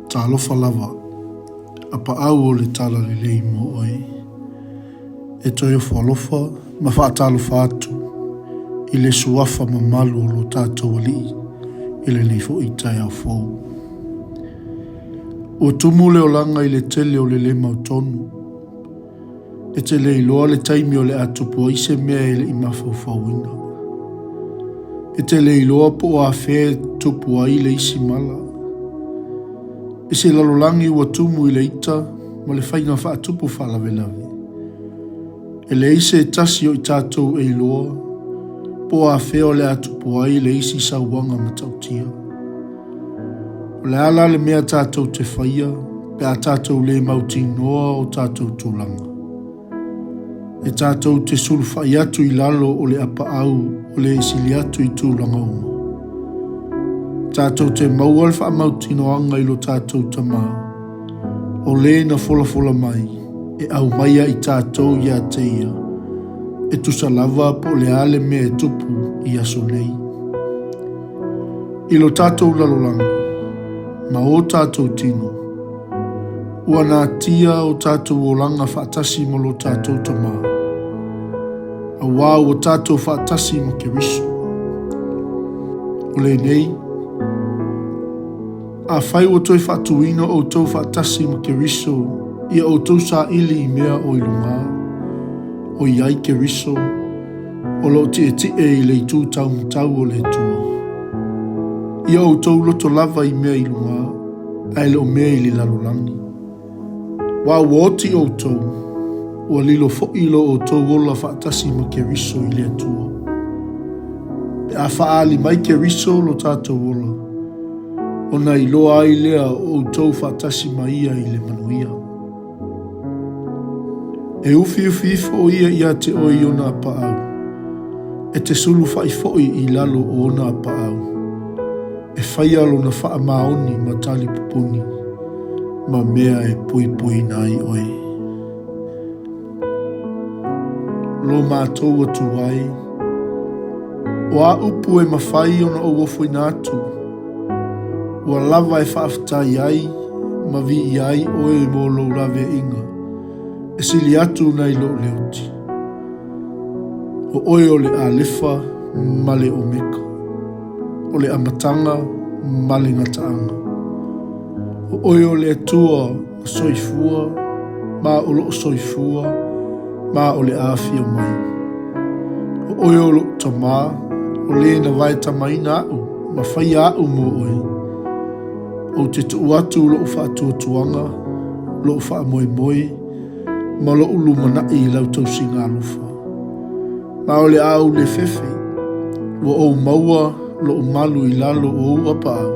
Talofa lava, apaau o le Talalelei mo oe. E toe ofo alofa ma faatalofa atu i le suafa mamalu o lo tatou Alii i lenei foi taeao fou. Ua tumu le olaga i le tele o le le mautonu. E te le iloa le taimi o le a tupu ai se mea e le i mafaufauina. E te le iloa po o afea e tupu ai le isi mala. I se lalolagi ua tumu i le ita ma le faiga faatupu faalavelave, e leai se tasi o i tatou e iloa po o afea o le a tupu ai le isi sauaga matautia. O le a la le mea tatou te faia pe a tatou le mautinoa o tatou tulaga? E tatou te sulufai atu i lalo o le apaau o le e sili atu i tulaga uma. Tatou te maua le faamautinoaga i lo tatou Tamā, o le na folafola mai e aumaia i tatou ia te ia, e tusa lava po o le a le mea e tupu i aso nei. I lo tatou lalolagi ma o tatou tino, ua natia o tatou olaga faatasi ma lo tatou Tamā, auā ua tatou faatasi ma Keriso. O lenei, afai ua toe faatuina outou faatasi ma Keriso, ia outou saili i mea o i luga, o i ai Keriso, o lo o tietie i le itu taumatau o le Atua. Ia outou loto lava i mea i luga, ae le o mea i le lalolagi. Aua ua oti outou, ua lilo foi lo outou ola faatasi ma Keriso i le Atua. Pe a faaali mai Keriso lo tatou ola, ona iloa ai lea o outou faatasi ma ia i le manuia. E ufiufi ifo ʻo ia iā te ʻoe i ona apaau, e te sulufaʻi foi i lalo o ona apaau, e faia lona faamaoni ma talipupuni, ma mea e poipoiina ai ʻoe. Lo mātou atu ai, o a upu e mafai ona ou ofoina atu, Ua lava e faafetai ai ma viia ai ʻoe mo lou laveaiga, e sili atu nai lou leoti. ʻO ʻoe o le ʻAlefa ma le ʻOmeka, ʻo le Amataga ma le Gataaga. ʻO ʻoe o le Atua na soifua ma o loʻo soifua ma o le a afio mai. ʻO ʻoe o loʻu Tamā, o lē na waetamaina aʻu ma faia aʻu mo ʻoe. Ou te tuʻu atu loʻu faatuatuaga, loʻu faamoemoe, ma loʻu lumanaʻi i lau tausiga alofa. Ma o le a ou lefefe, ua ou maua loʻu malu i lalo o ou apaau,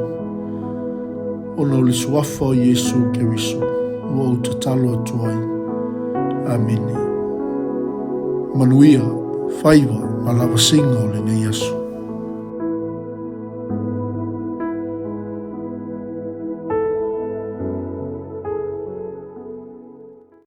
ona o le suafa o Iesū Keriso ua ou tatalo atu ai. Amene. Manuia, faiva ma lavasiga o lenei aso.